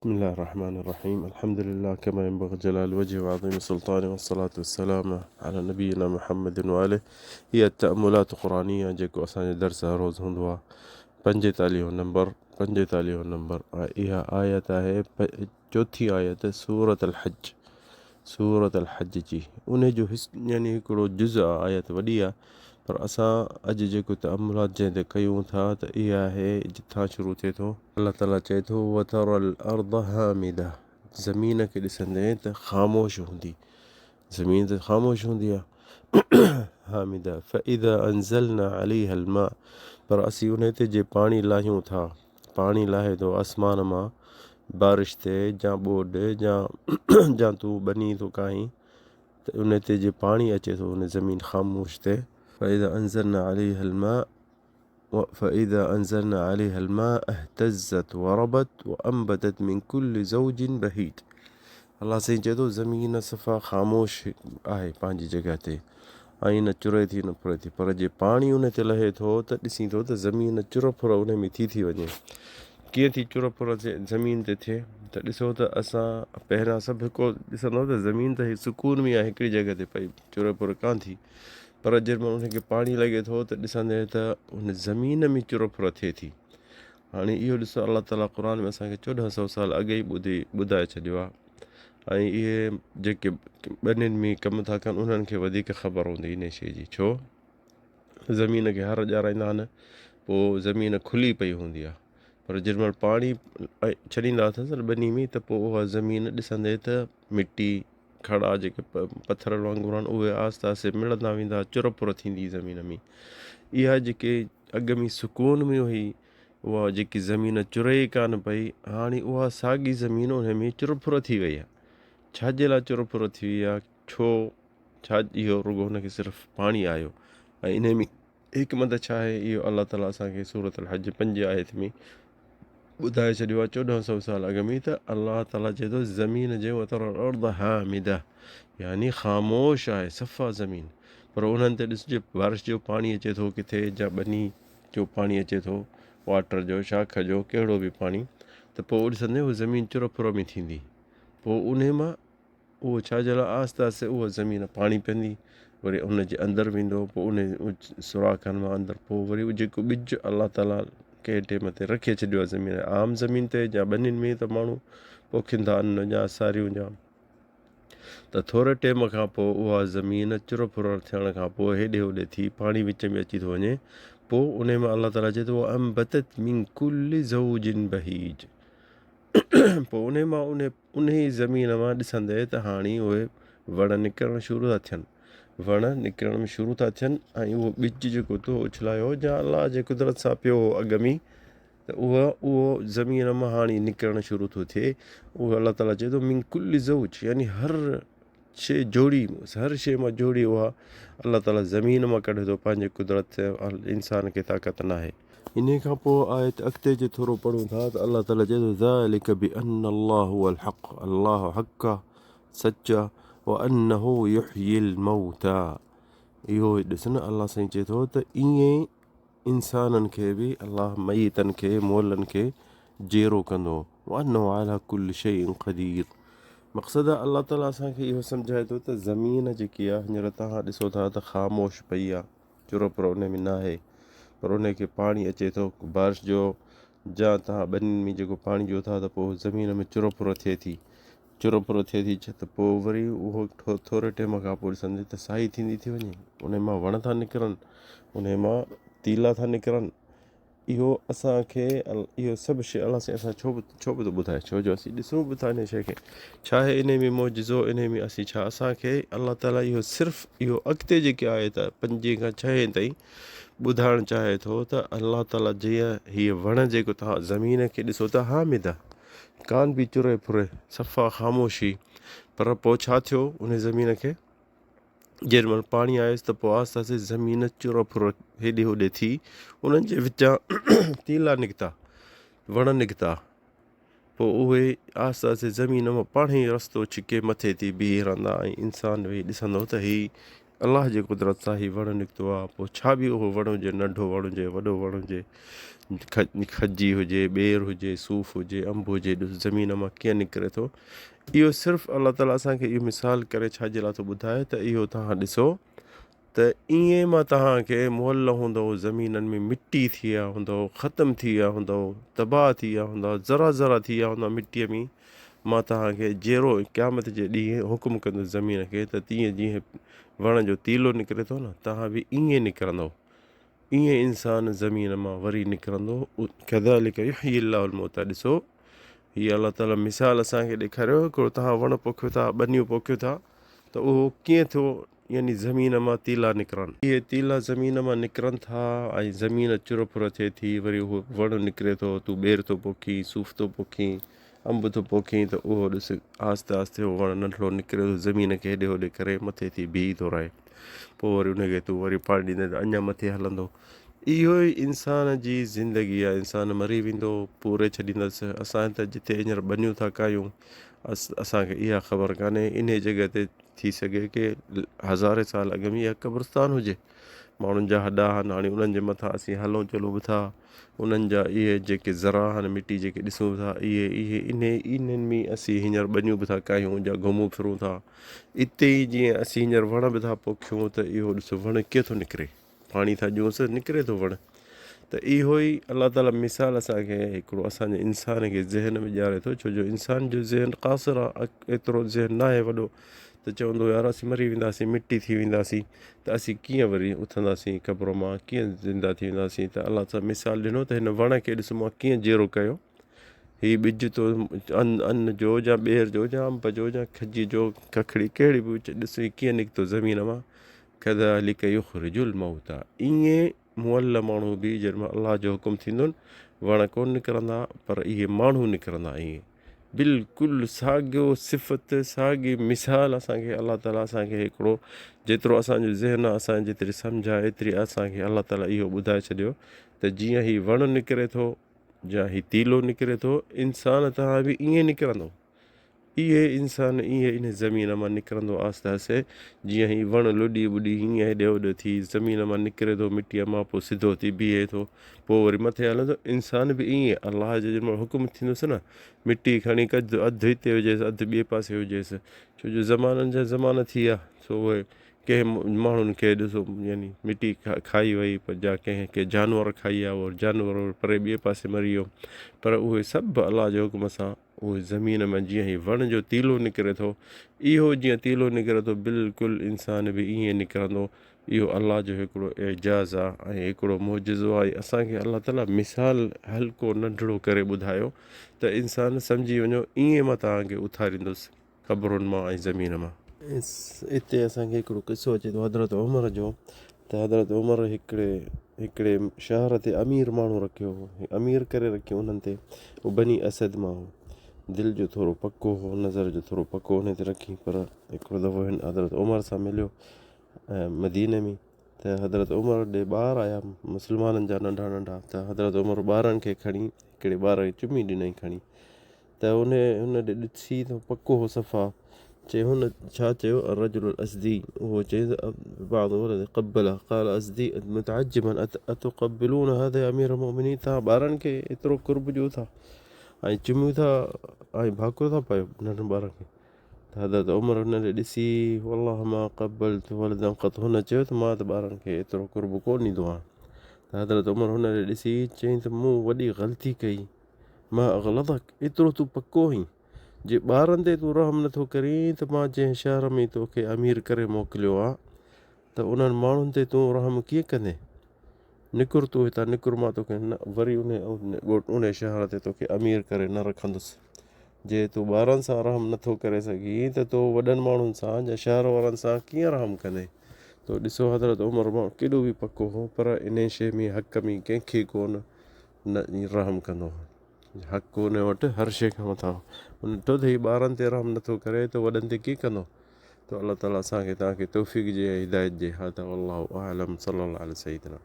بسم الله الرحمن الرحيم الحمد لله كما ينبغي جلال وجهه وعظيم سلطانه والصلاة والسلام على نبينا محمد وآله. هي تأملات قرآنية جيڪو اسان جو درس هر روز هوندو آهي پنجيتاليهون نمبر پنجيتاليهون نمبر اها آيت آهي چوٿين آيت سورة الحج سورة الحج جي ان جو حص يعني هڪڙو جز آ آيت وڏي آ پر اسان اڄ جيڪو تأملات جنهن تي ڪيون ٿا ته اها آهي جتان شروع ٿئي ٿو. الله تعالي چئي ٿو وترى الارض هامده زمين کي ڏسندين ته خاموش هوندي زمين ته خاموش هوندي آ هامده فاذا انزلنا عليها الماء پر اسين ان تي جي پاڻي لاهيون ٿا پاڻي لاهي ٿو آسمان مان بارش تي جا ٻوڏ جا جا تون ٻني ٿو ڪاهين ته ان تي جي پاڻي اچي ٿو ان زمين خاموش تي فاذا انزلنا عليها الماء فاذا انزلنا عليها الماء اهتزت وربت وانبتت من كل زوج بهيج الله سائين چئي ٿو زمين صفا خاموش آهي پنهنجي جڳهه تي ۽ نه چري ٿي نه ڦري ٿي پر جي پاڻي ان تي لهي ٿو ته ڏسين ٿو ته زمين چر ڦر ان ۾ ٿي ٿي وڃي. ڪيئن ٿي چر ڦر زمين تي ٿئي ته ڏسو ته اسان پهريان سڀ هڪ ڏسندو ته زمين ته سڪون ۾ آهي هڪڙي جڳهه تي پئي چر ڦر ڪانه ٿي پر جنهن مهل ان کي پاڻي لڳي ٿو ته ڏسندي ته ان زمين ۾ چر ڦر ٿئي ٿي. هاڻي اهو ڏسو الله تعاليٰ قرآن ۾ اسان کي چوڏهن سو سال اڳ ئي ٻڌي ٻڌائي ڇڏيو آهي ۽ اهي جيڪي ٻنين ۾ ڪم ٿا ڪن انهن کي وڌيڪ خبر هوندي انهي شيء جي ڇو زمين کي هر ڄارائيندا آهن پوء زمين کلي پئي هوندي آهي پر جنهن مهل پاڻي ڇڏيندا اٿس نه ٻني ۾ ته پوء اها زمين ڏسندي ته مٽي کڙا جيڪي پٿر وانگر آهن اهي آهستي آهستي ملندا ويندا چر ڦر ٿيندي زمين ۾ اها جيڪي اڳ ۾ سڪون ۾ هئي اها جيڪي زمين چري ئي ڪانه پئي، هاڻي اها ساڳي زمين انهي ۾ چر ڦر ٿي وئي آهي. ڇا جي لاء چر ڦر ٿي وئي آهي؟ ڇو؟ ڇا اهو رڳو هن کي صرف پاڻي آيو ۽ انهي ۾ حڪمت ڇا آهي؟ اهو الله تعاليٰ اسان کي سورة الحج پنجين آيت ۾ ٻڌائي ڇڏيو آهي چوڏهن سو سال اڳ ۾ ته الله تعاليٰ چئي ٿو زمين جي وتر الارض هامده يعني خاموش آهي صفا زمين پر انهن تي ڏسجي بارش جو پاڻي اچي ٿو ڪٿي جا ٻني جو پاڻي اچي ٿو واٽر جو شاخ جو ڪهڙو به پاڻي ته پوء ڏسندي هو زمين چر ڦر ۾ ٿيندي پوء انهي مان اهو ڇا جي لاء آهستي آهستي اها زمين پاڻي پيئندي وري ان جي اندر ويندو پوء ان سوراخن مان اندر پوء وري جيڪو ٻج الله تعاليٰ ڪنهن ٽيم تي رکي ڇڏيو آهي زمين عام زمين تي يا ٻنين ۾ ته ماڻهو پوکين ٿا ان جا ساريون جا ته ٿوري ٽيم کان پوء اها زمين چر ڦر ٿيڻ کان پوء هيڏي هوڏي ٿي پاڻي وچ ۾ اچي ٿو وڃي پوء ان مان الله تعاليٰ چئي ٿو انبتت من ڪل زوج بهيج پوء انهي مان انهي انهي زمين مان ڏسندي ته هاڻي اهي وڻ نڪرڻ شروع ٿا ٿين وڻ نڪرڻ ۾ شروع ٿا ٿين ۽ اهو ٻج جيڪو تو اڇلايو جا الله جي قدرت سان پيو هو اڳ ۾ ته اهو اهو زمين مان هاڻي نڪرڻ شروع ٿو ٿئي اهو الله تعاليٰ چئي ٿو من ڪل زوج يعني هر شيء جوڙي هر شيء مان جوڙي اها الله تعاليٰ زمين مان ڪڍي ٿو پنهنجي قدرت انسان کي طاقت ناهي. انهيء کان پوء آيت اڳتي جي ٿورو پڙهون ٿا ته الله تعاليٰ چئي ٿو ذلڪ بأن الله هو الحق الله حق آ سچ آ وأنه يحيي الموتى اهو ڏس نه الله سائين چئي ٿو ته ائين انسانن کي به الله ميتن کي، مئلن کي، جيئرو ڪندو، وانه علي ڪل شيء قدير. مقصد آ الله تعالي اسان کي اهو سمجهائي ٿو ته زمين جيڪي آ هينئر توهان ڏسو ٿا ته خاموش پئي آ چرو پرو ان ۾ ناهي پر ان کي پاڻي اچي ٿو بارش جو جا توهان ٻنين ۾ جيڪو پاڻي ڏيو ٿا ته پوء زمين ۾ چرو پرو ٿئي ٿي چرو پرو ٿئي ٿي ته پوء وري اهو ٿوري ٽيم کان پوء ڏسندي ته سائي ٿيندي ٿي وڃي انهي مان وڻ ٿا نڪرن انهي مان تيلا ٿا نڪرن اهو اسانکي اهو سڀ شي الله سائين اسان ڇو ڇو به ٿو ٻڌائي ڇو جو اسين ڏسون به ٿا انهي شي کي ڇا آهي انهي ۾ معجزو انهي ۾ اسين ڇا اسانکي الله تعالي اهو صرف اهو اڳتي جيڪي آهي ته پنجين کان ڇهين تائين ٻڌائڻ چاهي ٿو ته الله تعالي جيئن هيء وڻ جيڪو تهان زمين کي ڏسو ته حامده ڪان به چري ڦري، صفا خاموشي. پر پوء ڇا ٿيو انهي زمين کي؟ جيڏي مهل پاڻي آيس ته پوء آهستي آهستي زمين چر ڦر هيڏي هوڏي ٿي، انهن جي وچان تيلا نڪتا، وڻ نڪتا. پوء اهي آهستي آهستي زمين مان پاڻهي رستو ڇڪي مٿي ٿي بيهي رهندا ۽ انسان ويهي ڏسندو ته هي الله جي قدرت سان هي وڻ نڪتو آ پوء ڇا به اهو وڻ هجي ننڍو وڻ هجي وڏو وڻ هجي کجي هجي ٻير هجي صوف هجي انب هجي ڏس زمين مان ڪيئن نڪري ٿو اهو صرف الله تعاليٰ اسانکي اهو مثال ڪري ڇا جي لاء ٿو ٻڌائي ته اهو توهان ڏسو ته ائين مان توهان کي مئل هوندؤ، زمينن ۾ مٽي ٿي ويا هوندؤ، ختم ٿي ويا هوندؤ، تباهه ٿي ويا هوندؤ، ذرا ذرا ٿي ويا هوندؤ مٽيء ۾، مان توهان کي جيئرو قيامت جي ڏينهن حڪم ڪندس زمين کي ته تيئن جيئن وڻ جو تيلو نڪري ٿو نه، توهان به ائين نڪرندؤ. ائين انسان زمين مان وري نڪرندو. ڪذلک يحيي الله الموتيٰ ڏسو هي الله تعاليٰ مثال اسان کي ڏيکاريو هڪڙو توهان وڻ پوکيو ٿا، ٻنيون پوکيو ٿا ته اهو ڪيئن ٿو يعني زمين مان تيلا نڪرن. اهي تيلا زمين مان نڪرن ٿا ۽ زمين چر ڦر ٿئي ٿي، وري اهو وڻ نڪري ٿو، تون ٻير ٿو پوکين، صوف ٿو پوکين، انب ٿو پوکين ته اهو ڏس آهستي آهستي اهو وڻ ننڍڙو نڪري ٿو زمين کي هيڏي هوڏي ڪري مٿي ٿي بيهي ٿو رهي. پوء وري ان کي تون وري پاڻي ڏيندين ته اڃا مٿي هلندو. اهو ئي انسان جي زندگي آهي. انسان مري ويندو، پوري ڇڏيندس. اسان ته جتي هينئر ٻنيون ٿا ڪاهيون، اسان کي اها خبر ڪانهي انهيء جڳهه تي ٿي سگهي ڪي هزارين سال اڳ ۾ اها قبرستان هجي. ماڻهن جا هڏا آهن، هاڻي انهن جي مٿان اسين هلون چلون به ٿا، انهن جا اهي جيڪي ذرا آهن مٽي جيڪي ڏسون به ٿا، اهي اهي انهي انهن ۾ اسين هينئر ٻنيون به ٿا ڪاهيون يا گهمون ڦرون ٿا. اتي ئي جيئن اسين هينئر وڻ به ٿا پوکيون ته اهو ڏسو وڻ ڪيئن ٿو نڪري. پاڻي ٿا ڏيونس نڪري ٿو وڻ. ته اهو ئي الله تعاليٰ مثال اسان کي هڪڙو اسان جي انسان کي ذهن ۾ ڏياري ٿو ڇو جو انسان جو ذهن قاصر آ ايترو ذهن ناهي وڏو ته چوندو يار اسين مري وينداسين مٽي ٿي وينداسين ته اسين ڪيئن وري اٿنداسين قبر مان ڪيئن زنده ٿي وينداسين ته الله تعاليٰ مثال ڏنو ته هن وڻ کي ڏس مان ڪيئن جيئرو ڪيو هي ٻج تو ان ان جو يا ٻير جو يا انب جو يا کجي جو ککڙي ڪهڙي به ڏس هي ڪيئن نڪتو زمين مان ڪذلک يخرج الموتيٰ ائين مئل ماڻهو به جنهن مهل الله جو حڪم ٿيندن وڻ ڪونه نڪرندا پر اهي ماڻهو نڪرندا ائين بلڪل ساڳيو صفت ساڳي مثال اسان کي الله تعاليٰ اسان کي هڪڙو جيترو اسان جو ذهن آهي اسان جيتري سمجھ آهي ايتري اسان کي الله تعاليٰ اهو ٻڌائي ڇڏيو ته جيئن هي وڻ نڪري ٿو يا هي تيلو نڪري ٿو انسان تان به ائين نڪرندو اهي انسان ائين انهي زمين مان نڪرندو آهستي آهستي جيئن هي وڻ لڏي ٻڏي هيئن هيڏي هوڏي ٿي زمين مان نڪري ٿو مٽيء مان پوء سڌو ٿي بيهي ٿو پوء وري مٿي هلي ٿو انسان به ائين الله جو جنهن مهل حڪم ٿيندس نه مٽي کڻي ڪج اڌ هتي هجيس اڌ ٻئي پاسي هجيس ڇو جو زمانن جا زمانا ٿي ويا سو اهي ڪنهن ماڻهن کي ڏسو يعني مٽي کائي وئي پر جا ڪنهن کي جانور کائي ويا اهو جانور پري ٻئي پاسي مري ويو پر اهي سڀ الله جي حڪم سان اهو زمين مان جيئن هي وڻ جو تيلو نڪري ٿو، اهو جيئن تيلو نڪري ٿو بلڪل انسان به ائين نڪرندو. اهو الله جو هڪڙو اعجاز آ ۽ هڪڙو معجزو آ ۽ اسان کي الله تعالي مثال هلڪو ننڍڙو ڪري ٻڌايو ته انسان سمجهي وڃو ائين مان توهان کي اٿاريندس. قبرن مان ۽ زمين مان. اتي اسان کي هڪڙو قصو اچي ٿو حضرت عمر جو ته حضرت عمر هڪڙي هڪڙي شهر تي امير ماڻهو رکيو هو امير ڪري رکيو انهن تي هو بني اسد مان هو دل جو ٿورو پڪو هو نظر جو ٿورو پڪو ان تي رکي پر هڪڙو دفعو هن حضرت عمر سان مليو مديني ۾ ته حضرت عمر ڏي ٻار آيا مسلمانن جا ننڍا ننڍا ته حضرت عمر ٻارن کي کڻي هڪڙي ٻار کي چمي ڏنائين کڻي ته ان هن ڏي ڏسي ته پڪو هو صفا چي هن ڇا چيو الرجل الاسدي اهو چي بعض ولد قبله قال اسدي متعجبا اتقبلون هذا يا امير المؤمنين توهان ٻارن کي ايترو قرب ڏيو ٿا ۽ چميون ٿا ۽ ڀاڪر ٿا پايو ننڍن ٻارن کي ته حضرت عمر هن ڏي ڏسي والله ما قبلت ولدا قط هن چيو ته مان ته ٻارن کي ايترو قرب ڪونه ڏيندو آهيان ته حضرت عمر هن ڏي ڏسي چيائين ته مون وڏي غلطي ڪئي ما اغلظک، ايترو تون پڪو آهين، جي ٻارن تي تون رحم نٿو ڪرين ته مان جنهن شهر ۾ توکي امير ڪري موڪليو آ ته انهن ماڻهن تي تون رحم ڪيئن ڪندين؟ نڪر تون هتان نڪر مان توکي نه وري انهي شهر تي توکي امير ڪري نه رکندس. جي تون ٻارن سان رحم نٿو ڪري سگهين ته تو وڏن ماڻهن سان يا شهر وارن سان ڪيئن رحم ڪندين؟ تو ڏسو حضرت عمر ڪيڏو به پڪو هو پر انهي شيء ۾ حق ۾ ڪنهن کي ڪونه نه رحم ڪندو هو. حق ان وٽ هر شيء کان مٿان هو. هن ڏٺو ته هي ٻارن تي رحم نٿو ڪري ته وڏن تي ڪيئن ڪندو. ته الله تعالي اسان کي توهان کي توفيق ڏي ۽ هدايت ڏي. هذا والله اعلم صلي الله علي سيدنا.